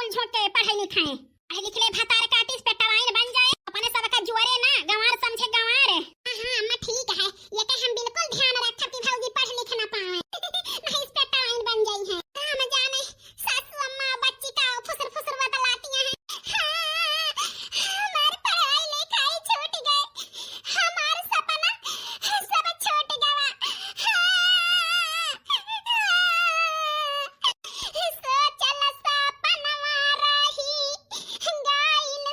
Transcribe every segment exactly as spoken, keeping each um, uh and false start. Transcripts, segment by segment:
कुल झोंक के पढ़े लिखे। पढ़े लिखले भतार काटिस, पेटवाइन बन जाए, अपने सबका जुआरे ना, गंवार समझे गंवार। हाँ, हाँ, अम्मा ठीक है, ये के हम बिल्कुल ध्यान रखब कि भौजी पढ़ लिख ना पावे। नहीं, पेटवाइन बन जाई है। हम जाने, सासू अम्मा बच्ची का फुसर फुसर बतलाती हैं। हाँ, हमार पढ़ाई लिखाई छूट गए, हमार सपना सब छूट गवा। हाँ, सोचल सपनवा रही, गाइल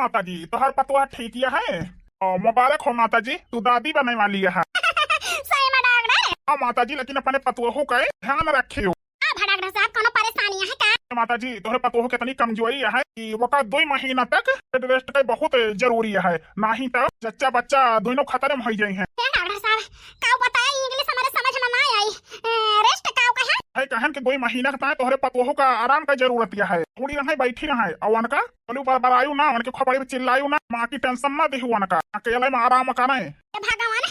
माता जी, तोहर पतोह ठीक है। और मुबारक हो माता जी, तू दादी बने वाली है। सही में डॉक्टर। हाँ माता जी, लेकिन अपने पतोह का ध्यान रखियो। हाँ डॉक्टर साहब, कोनो परेशानी है का? माता जी, तोहरे पतोह के तनी कमजोरी है कि ओका दो महीना तक bed rest के बहुत जरूरी है, नहीं तो जच्चा बच्चा दोनों खतरे में हो जाई हैं। हे डॉक्टर साहब, का बताए, English हमारे समझ में ना आई। ए, rest का कहे? है कहन कि दो महीना के ताए तोहरे पतोह का आराम का जरूरत है, थोड़ी रहे, बैठी रहे, और उनका बोलू बरबरायु ना, उनके खोपड़ी पे चिल्लायु ना, माँ की tension ना देहु उनका, अकेले में आराम करे। हे भगवान,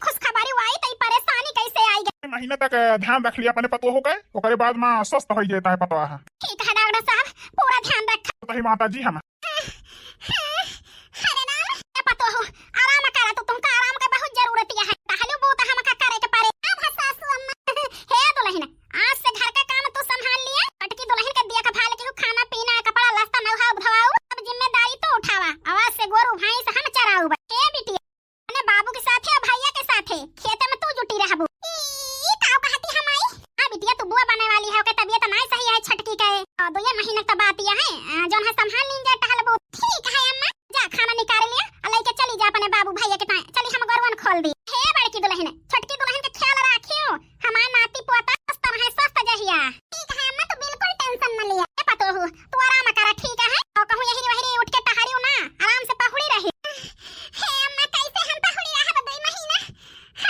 खुशखबरी हुई तो ई परेशानी कैसे आई गई? महीने तक ध्यान रख लिया अपने पतोह का, ओकरे बाद माँ स्वस्थ हो जाता है पतोह। ठीक है डॉक्टर साहब, पूरा ध्यान रखा। तो ही माता जी हम। अरे राम, ए पतोह, आराम करा तू, तुमका आराम का बहुत जरूरत है। टहलू बूत हमका करे के पड़े। अब सासू अम्मा, हे दुल्हन, आज से घर का काम तू संभाल लिया। छोटकी दुल्हन के देखभाल के खाना पीना, कपड़ा लत्ता नहाऊ धोआऊ, सब जिम्मेदारी तू उठावा। आज से गोरू भैंस हम चराऊ बा। हे बिटिया, अपने बाबू के साथे और भैया के साथे खेते में तू जुटी रहबू। ई, ई का कहती है माई? हाँ बिटिया, तू बुआ बने वाली है, ओके तबीयत नहीं सही है छोटकी के। और दो ये महीने का बात ये है, आ, जौन है संभाल लीन जा टहलबू। ठीक है अम्मा, जा खाना निकाल लिया और लेके चली जा अपने बाबू भैया के ताए। चली हम गोरुअन खोल दी। हे बड़की दुल्हन, छोटकी दुल्हन के ख्याल रखियो, हमार नाती पोता स्वस्थ रहे, स्वस्थ जहिया। ठीक है अम्मा, तू बिल्कुल tension न लिया। ए पतोहू, तू आराम करा, ठीक है? और कहूँ यही वही उठ के टहरियो ना, आराम से पहुड़ी रही। हे अम्मा, कैसे हम पहुड़ी रहब दो महीना?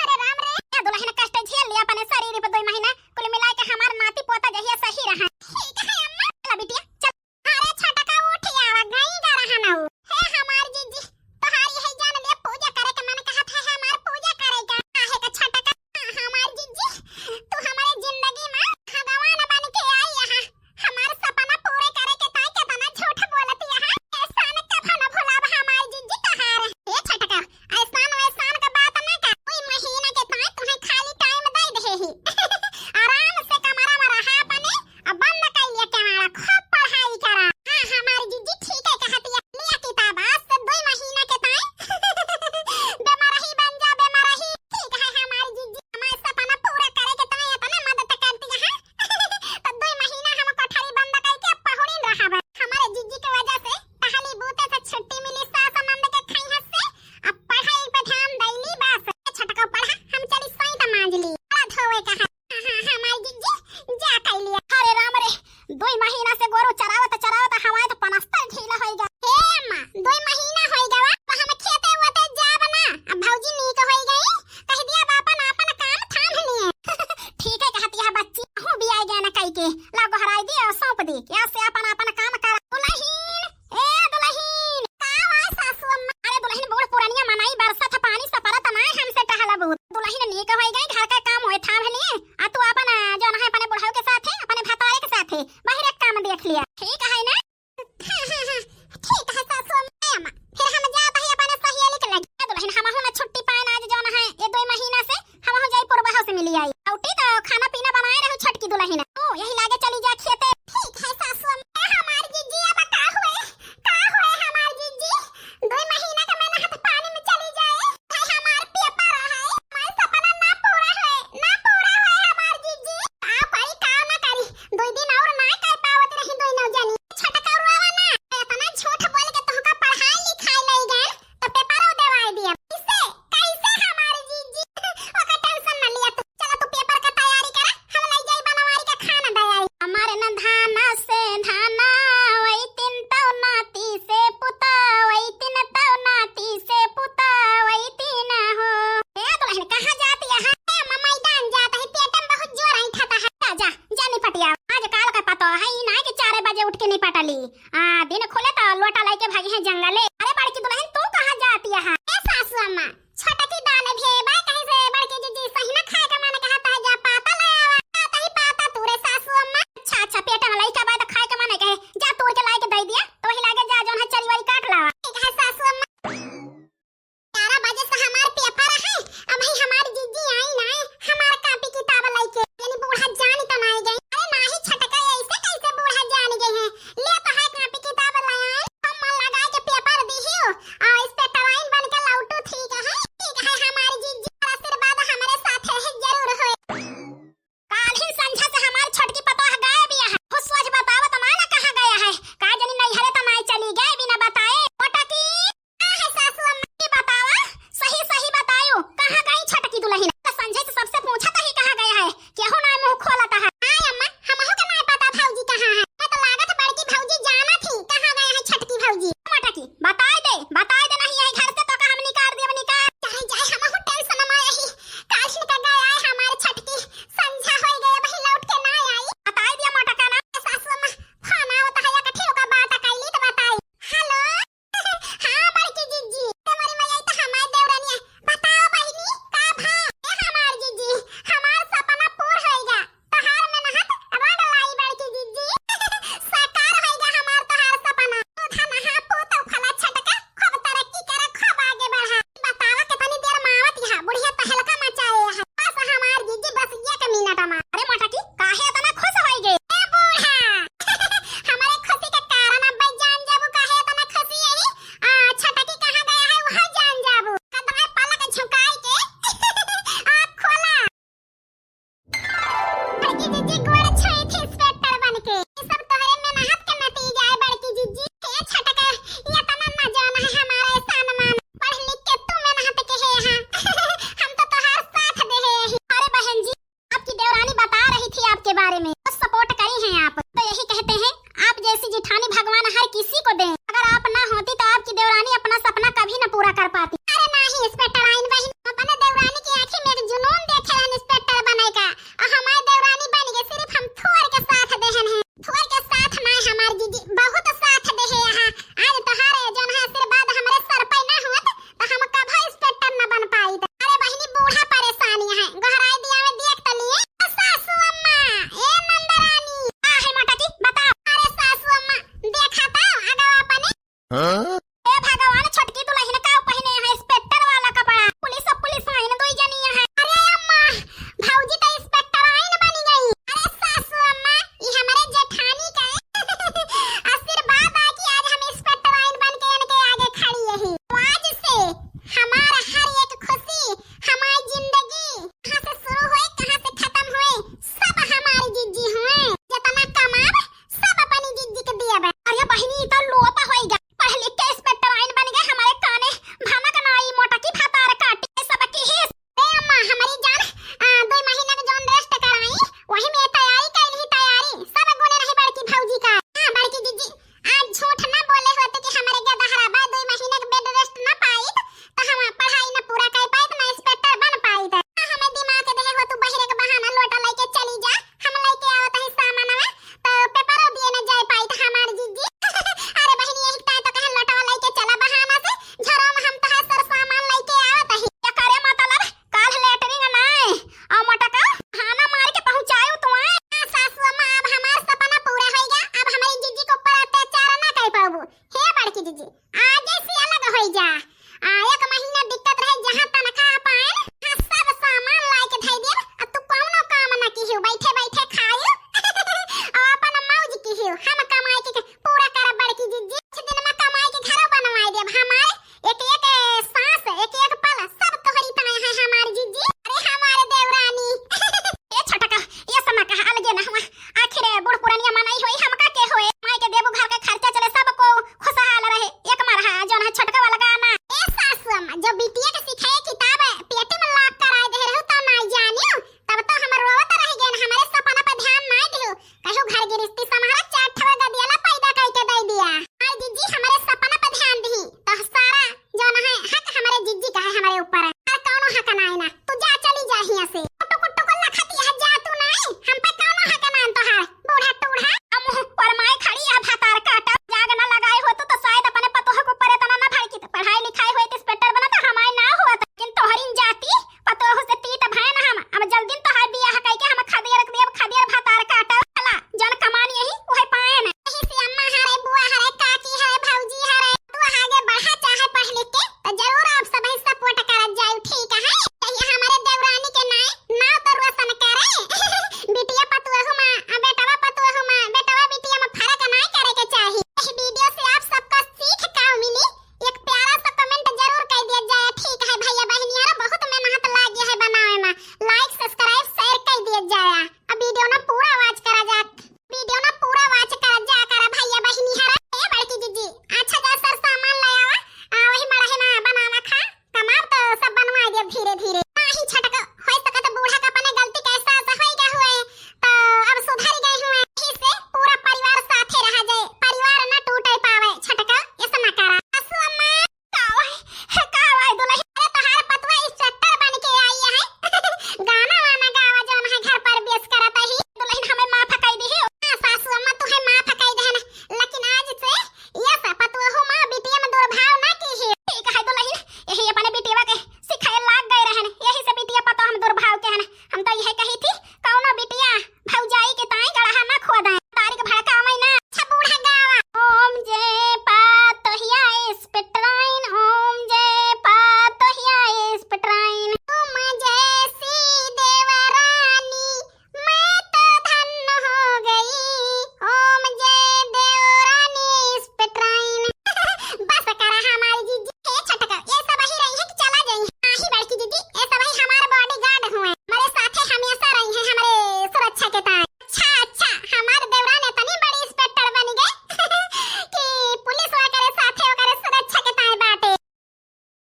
अरे राम रे, ए दुल्हन कष्ट झेल लिया अपने शरीर पे दो महीना, कुल मिला के हमार नाती पोता जहिया सही रहा। ठीक है अम्मा। चला बिटिया, चल। अरे छोटका उठ आवा, गई गा रहा ना हो। हे हमार जीजी, तोहार यही जान ले पूजा करे के मन कहत है, हमार पूजा करे के। काहे का छोटका? हमार जीजी, तू हमारे जिंदगी में भगवान बन के आई यहाँ। हमार सपना पूरे करे के ताई केतना झूठ बोलत यहाँ। एहसान कभो न भुलाब हमार जीजी तोहार। ए छोटका, एहसान वैसान का बात ना कर। कोई महीना के ताई तुम्हें खाली time दे दे ही। आराम से कमरा में रहा अपने, अब बंद कर लिया केवाड़ा, खूब पढ़ाई करा। हाँ, हमार जीजी ठीक है कहती है। लिया किताब, आज से दो महीना के ताई बेमरही बन जा, बेमरही। ठीक है हमार जीजी, हमार सपना पूरा करे के ताई इतना मदद करती है। तो दो महीना हम कोठरी बंद करके पहुड़िन रहब। हमारे जीजी के वजह से टहली बूते से छुट्टी मिली, सास नंद के खैहत से। अब पढ़ाई पे ध्यान दैली बस। ए छोटका पढ़ा, हम चली सैंत मांज ली। बड़ा धोवे का है। हाँ, हाँ, हमार जीजी, जा कैलिया। अरे राम रे, दो महीना से गोरू चरावत चरावत हमार तो पनस्तर ढीला होई गया। हे अम्मा, दो महीना होई गवा, तो हम खेते वेते जाब ना। अब भौजी नीक होई गई, कह दिया अब अपन अपन काम थाम लिए। ठीक है कहती है बच्ची, हूँ भी आई गया ना कई के, ला गोहराई दी और सौंप दी, या से अपन अपन काम कर। दुल्हन, ए दुल्हन, का हुआ सासू अम्मा? अरे दुल्हन, बूढ़ पुरनिया मनई बरसत है, पानी सपरत ना हमसे टहलबू। दुल्हन नीक होई गई, घर का काम होए थाम लिए, आ तू अपन, आ, जौन है अपने बुढ़ऊ के साथे, अपने भतारे के साथे बाहर एक काम देख लिया, ठीक है ना? हाँ, हाँ, हाँ, ठीक है सासू अम्मा। फिर हम जात ही अपने सहेली के लगे। ए दुल्हन, हमहू ना छुट्टी पाए ना आज जौन है ये दो महीना से, हमहू जाई पूर्वा से मिली आई। औटी तो खाना पीना बनाए रहू छोटकी दुल्हन। ओ, यही लागे चली जा खेते। ठीक है सासू अम्मा। ए हमार जीजी, अब का हुए? का हुए हमार जीजी? दो महीना का मेहनत पानी में चली जाए। भाई हमार पेपर है, हमार सपना ना पूरा है, ना पूरा है हमार जीजी। का करी, का ना करी, दो दिन और ना कर पावत रही दोनों जनी। छोटका रोवा ना, इतना झूठ बोल के तुमका पढ़ाई लिखाई ले गए, तो पेपरो देवाई दिया। कैसे, कैसे हमार जीजी? ओकर tension न लिया तू। चला तू पेपर का तैयारी करा, हम ले जाई बनवारी का खाना दयाई। हमारे न धाना से धाना वही तीन तौ नाती से पुता, वही तीन तौ नाती से पुता, वही तीन हो। ए दुल्हन, कहाँ जाती है? ए अम्मा, मैदान जात है, पेट में बहुत जोर आई खाता है। जा, जा, जा निपटिया। आज काल का पता है, ई ना कि चार बजे उठ के निपटली। आ, दिन खुले तो लोटा लेके भागी है जंगले।